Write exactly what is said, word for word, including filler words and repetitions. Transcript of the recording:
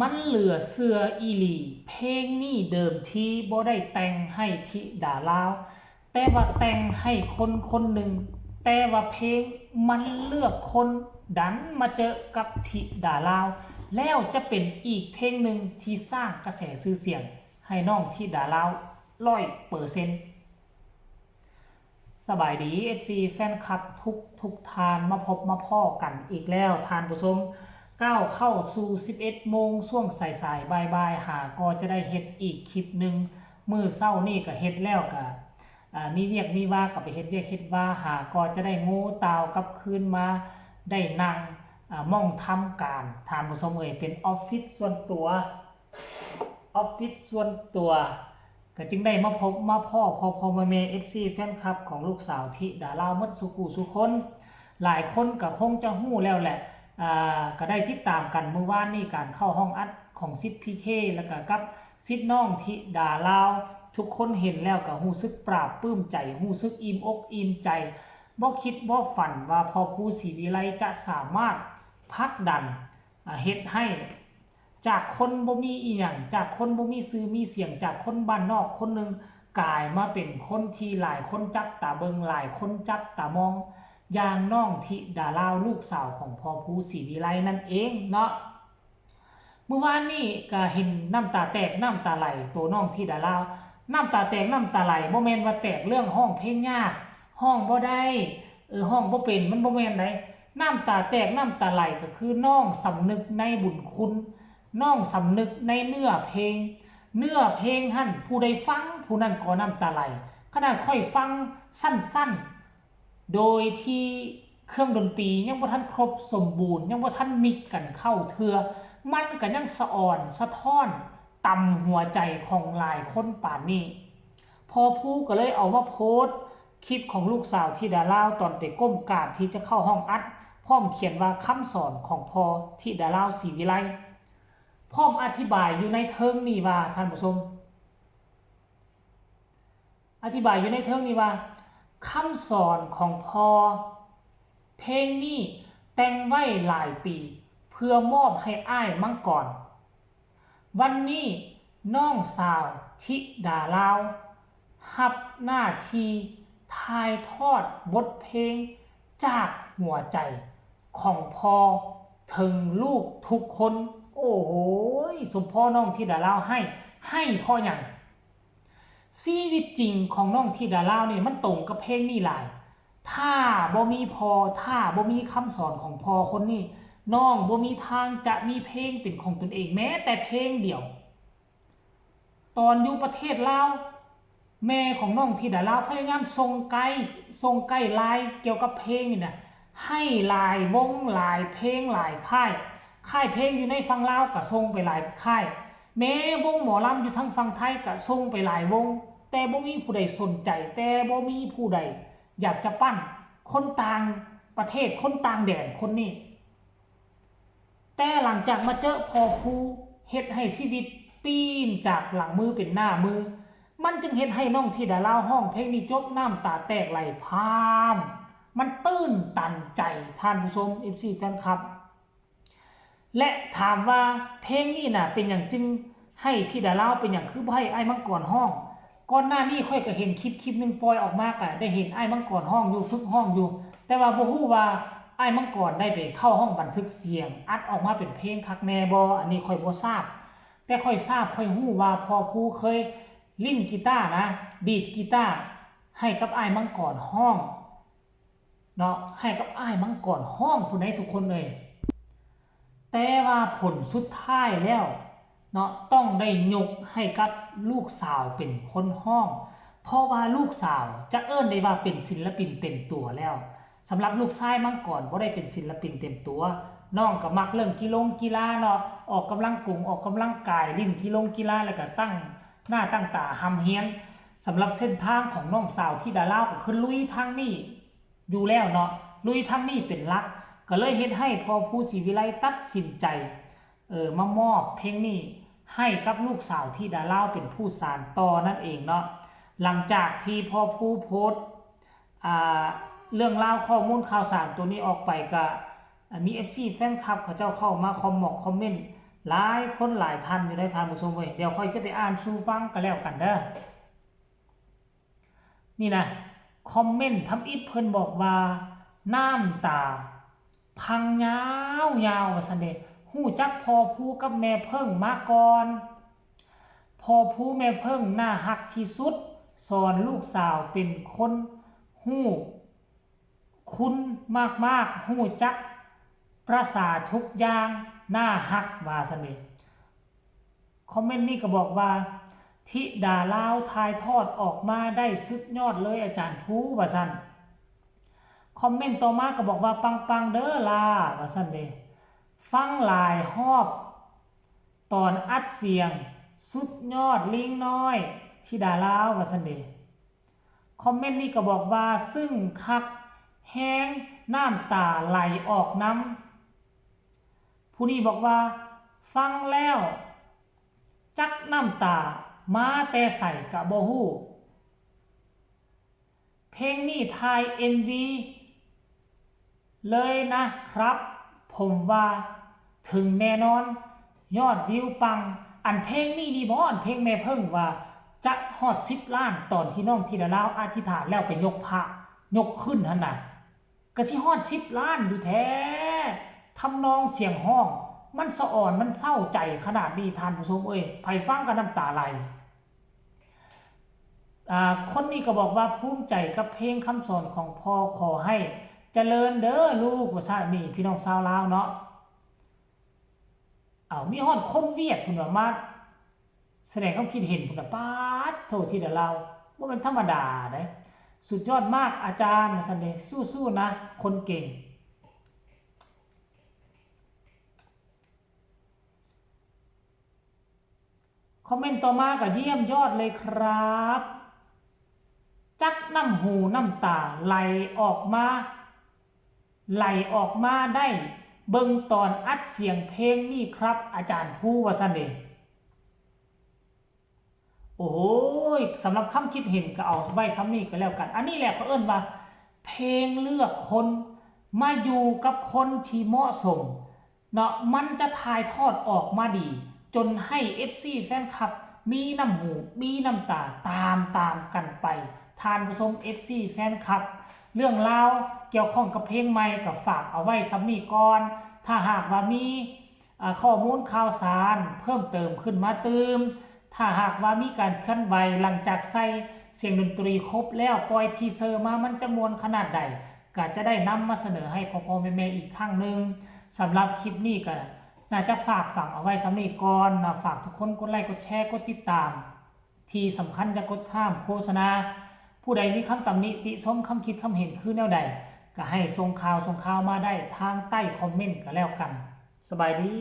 มันเหลือเชื่ออีหลี เพลงนี้เดิมทีบ่ได้แต่งให้ธิดาลาว แต่ว่าแต่งให้คนคนหนึ่ง แต่ว่าเพลงมันเลือกคนดันมาเจอกับธิดาลาว แล้วจะเป็นอีกเพลงหนึ่งที่สร้างกระแสชื่อเสียงให้น้องธิดาลาวร้อยเปอร์เซ็นต์ สบายดี เอฟซี แฟนคลับทุกทุกท่าน มาพบมาพ้อกันอีกแล้วท่านผู้ชม ก้าวเข้าสู่ สิบเอ็ดโมง ช่วงสายๆ บ่ายๆ หาก็จะได้เฮ็ดอีกคลิปหนึ่ง มื้อเช้านี่ก็เฮ็ดแล้วก็ อ่า มีเวียกมีวาก็ไปเฮ็ดเวียกเฮ็ดวา หาก็จะได้โง่ตาวกลับคืนมา ได้นั่ง อ่า หม่องทำการ ท่านผู้ชมเอ่ย เป็นออฟฟิศส่วนตัว ออฟฟิศส่วนตัว ก็จึงได้มาพบมาพ้อพ่อพ่อแม่แม่ เอฟซี แฟนคลับของลูกสาวธิดาลาวหมดสู่ผู้สู่คน หลายคนก็คงจะฮู้แล้วแหละ อ่า ก็ได้ติดตามกันมื้อวานนี้การเข้าห้องอัดของศิษย์พีเค แล้วก็กับศิษย์น้องธิดาลาว ทุกคนเห็นแล้วก็รู้สึกปลาบปลื้มใจ รู้สึกอิ่มอกอิ่มใจ บ่คิดบ่ฝันว่าพ่อครูศรีวิไลจะสามารถผลักดัน อ่า เฮ็ดให้ จากคนบ่มีอีหยัง จากคนบ่มีชื่อมีเสียง จากคนบ้านนอกคนหนึ่ง กลายมาเป็นคนที่หลายคนจับตาเบิ่ง หลายคนจับตามอง อย่างน้องธิดาลาวลูกสาวของพ่อครูศรีวิไลนั่นเองเนาะ มื้อวานนี้ก็เห็นน้ำตาแตกน้ำตาไหล ตัวน้องธิดาลาว น้ำตาแตกน้ำตาไหล บ่แม่นว่าแตกเรื่องฮ้องเพลงยาก ฮ้องบ่ได้ เออ ฮ้องบ่เป็น มันบ่แม่นใด น้ำตาแตกน้ำตาไหลก็คือน้องสำนึกในบุญคุณ น้องสำนึกในเนื้อเพลง เนื้อเพลงหั่น ผู้ใดฟังผู้นั้นก็น้ำตาไหล ขนาดข้อยฟังสั้นๆ โดยที่เครื่องดนตรียังบ่ทันครบสมบูรณ์ ยังบ่ทันมิกกันเข้าเทื่อ มันก็ยังสะออนสะท้อนต่ำหัวใจของหลายคนปานนี้ พ่อครูก็เลยเอามาโพสต์คลิปของลูกสาวธิดาลาวตอนไปก้มกราบที่จะเข้าห้องอัด พร้อมเขียนว่าคำสอนของพ่อธิดาลาวศรีวิไล พร้อมอธิบายอยู่ในเทิงนี้ว่า ท่านผู้ชม อธิบายอยู่ในเทิงนี้ว่า คำสอนของพ่อ เพลงนี้แต่งไว้หลายปี เพื่อมอบให้อ้ายมังกร วันนี้น้องสาวธิดาลาว รับหน้าที่ถ่ายทอดบทเพลงจากหัวใจของพ่อถึงลูกทุกคน โอ้โห สมพ่อน้องธิดาลาวให้ ให้เพราะหยัง ชีวิตจริงของน้องธิดาลาวนี่มันตรงกับเพลงนี้หลาย ถ้าบ่มีพ่อ ถ้าบ่มีคำสอนของพ่อคนนี้ น้องบ่มีทางจะมีเพลงเป็นของตนเองแม้แต่เพลงเดียว ตอนอยู่ประเทศลาว แม่ของน้องธิดาลาวพยายามส่งไกด์ ส่งไกด์ไลน์เกี่ยวกับเพลงนี่นะ ให้หลายวงหลายเพลงหลายค่าย ค่ายเพลงอยู่ในฝั่งลาวก็ส่งไปหลายค่าย แม้วงหมอลำอยู่ทางฝั่งไทยก็ส่งไปหลายวง แต่บ่มีผู้ใดสนใจ แต่บ่มีผู้ใดอยากจะปั้นคนต่างประเทศ คนต่างแดนคนนี้ แต่หลังจากมาเจอพ่อครู เฮ็ดให้ชีวิตปีนจากหลังมือเป็นหน้ามือ มันจึงเฮ็ดให้น้องธิดาลาวฮ้องเพลงนี้จบน้ำตาแตกไหลพราม มันตื้นตันใจ ท่านผู้ชม เอฟซี แฟนคลับ และถามว่าเพลงนี้น่ะเป็นหยังจึงให้ธิดาลาว เป็นหยังคือบ่ให้อ้ายมังกรฮ้อง ก่อนหน้านี้ข้อยก็เห็นคลิปคลิปหนึ่งปล่อยออกมา ก็ได้เห็นอ้ายมังกรฮ้องอยู่ ฝึกฮ้องอยู่ แต่ว่าบ่ฮู้ว่าอ้ายมังกรได้ไปเข้าห้องบันทึกเสียง อัดออกมาเป็นเพลงคักแน่บ่ อันนี้ข้อยบ่ทราบ แต่ข้อยทราบ ข้อยฮู้ว่าพ่อครูเคยเล่นกีตาร์นะ ดีดกีตาร์ให้กับอ้ายมังกรฮ้องเนาะ ให้กับอ้ายมังกรฮ้องพู้นใดทุกคนเอ้ย แต่ว่าผลสุดท้ายแล้วเนาะ ต้องได้ยกให้กับลูกสาวเป็นคนฮ้อง เพราะว่าลูกสาวจะเอิ้นได้ว่าเป็นศิลปินเต็มตัวแล้ว สำหรับลูกชายมังกรบ่ได้เป็นศิลปินเต็มตัว น้องก็มักเรื่องกีฬงกีฬาเนาะ ออกกำลังกงออกกำลังกาย เล่นกีฬงกีฬา แล้วก็ตั้งหน้าตั้งตาร่ำเรียน สำหรับเส้นทางของน้องสาวธิดาลาวก็คือลุยทางนี้อยู่แล้วเนาะ ลุยทางนี้เป็นหลัก ก็เลยเฮ็ดให้พ่อครูศรีวิไลตัดสินใจ เออ มามอบเพลงนี้ให้กับลูกสาวธิดาลาวเป็นผู้สานต่อนั่นเองเนาะ หลังจากที่พ่อครูโพสต์ อ่า เรื่องราวข้อมูลข่าวสารตัวนี้ออกไปก็ อ่า มี เอฟซี แฟนคลับเขาเจ้าเข้ามาคอมมอกคอมเมนต์ หลายคนหลายท่านอยู่ได้ท่านผู้ชมเว้ย เดี๋ยวค่อยจะไปอ่านสู่ฟังกันแล้วกันเด้อ นี่นะ คอมเมนต์ทำอิดเพิ่นบอกว่า น้ำตา พังยาวยาวว่าซั่นเด้ ฮู้จักพ่อภูกับแม่เพิ่งมาก่อน พ่อภูแม่เพิ่งน่าฮักที่สุด สอนลูกสาวเป็นคนฮู้คุณมากๆ ฮู้จักประสาทุกอย่าง น่าฮักว่าซั่นเด้ คอมเมนต์นี้ก็บอกว่า ธิดาลาวถ่ายทอดออกมาได้สุดยอดเลยอาจารย์ภูว่าซั่น คอมเมนต์ต่อมาก็บอกว่า ปังๆ เด้อลาว่าซั่นเด้ ฟังหลายฮอบ ตอนอัดเสียง สุดยอดลิงน้อย ธิดาลาวว่าซั่นเด้ คอมเมนต์นี้ก็บอกว่า ซึ่งคักแฮง น้ำตาไหลออกนำ ผู้นี้บอกว่า ฟังแล้ว จักน้ำตามาแต่ใสกะบ่ฮู้ เพลงนี้ถ่าย เอ็มวี เลยนะครับ ผมว่าถึงแน่นอน ยอดวิวปัง อันเพลงนี้นี่บ่ อันเพลงแม่เพิ่งว่า จะฮอดสิบล้าน ตอนที่น้องธิดาลาวอธิษฐานแล้วไปยกพระ ยกขึ้นหั่นน่ะ ก็สิฮอดสิบล้านอยู่แท้ ทำนองเสียงฮ้อง มันสะออน มันเศร้าใจขนาดนี้ ท่านผู้ชมเอ้ย ไผฟังก็น้ำตาไหล อ่า คนนี้ก็บอกว่าภูมิใจกับเพลงคำสอนของพ่อ ขอให้เจริญเด้อลูก ว่าซั่น นี่พี่น้องชาวลาวเนาะ เอา มีฮอดคนเวียดพุ้นว่ามาแสดงความคิดเห็นพุ้นน่ะ ป๊าดโธ่ ธิดาลาว บ่แม่นธรรมดาเด้ สุดยอดมากอาจารย์ ว่าซั่นเด้ สู้ๆ นะ คนเก่ง คอมเมนต์ต่อมาก็เยี่ยมยอดเลยครับ จักน้ำหูน้ำตาไหลออกมา ไหลออกมาได้ เบิ่งตอนอัดเสียงเพลงนี่ครับ อาจารย์ภูว่าซั่นเด้ โอ้โห สำหรับคำคิดเห็นก็เอาไว้ส่ำนี้ก็แล้วกัน อันนี้แหละเขาเอิ้นว่า เพลงเลือกคน มาอยู่กับคนที่เหมาะสม เนาะ มันจะถ่ายทอดออกมาดี จนให้ เอฟซี แฟนคลับ มีน้ำหู มีน้ำตา ตามตามกันไป ท่านผู้ชม เอฟซี แฟนคลับ เรื่องราวเกี่ยวข้องกับเพลงใหม่ก็ฝากเอาไว้ส่ำนี้ก่อน ถ้าหากว่ามี อ่า ข้อมูลข่าวสารเพิ่มเติมขึ้นมาตื่ม ถ้าหากว่ามีการเคลื่อนไหวหลังจากใส่เสียงดนตรีครบแล้ว ปล่อยทีเซอร์มา มันจะม่วนขนาดใด ก็จะได้นำมาเสนอให้พ่อๆ แม่ๆ อีกครั้งหนึ่ง สำหรับคลิปนี้ก็น่าจะฝากฝังเอาไว้ส่ำนี้ก่อนเนาะ ฝากทุกคนกดไลค์ กดแชร์ กดติดตาม ที่สำคัญอย่ากดข้ามโฆษณา ผู้ใดมีคำตำหนิติชม คำคิดคำเห็นคือแนวใด ก็ให้ส่งข่าวส่งข่าวมาได้ทางใต้คอมเมนต์ก็แล้วกัน สบายดี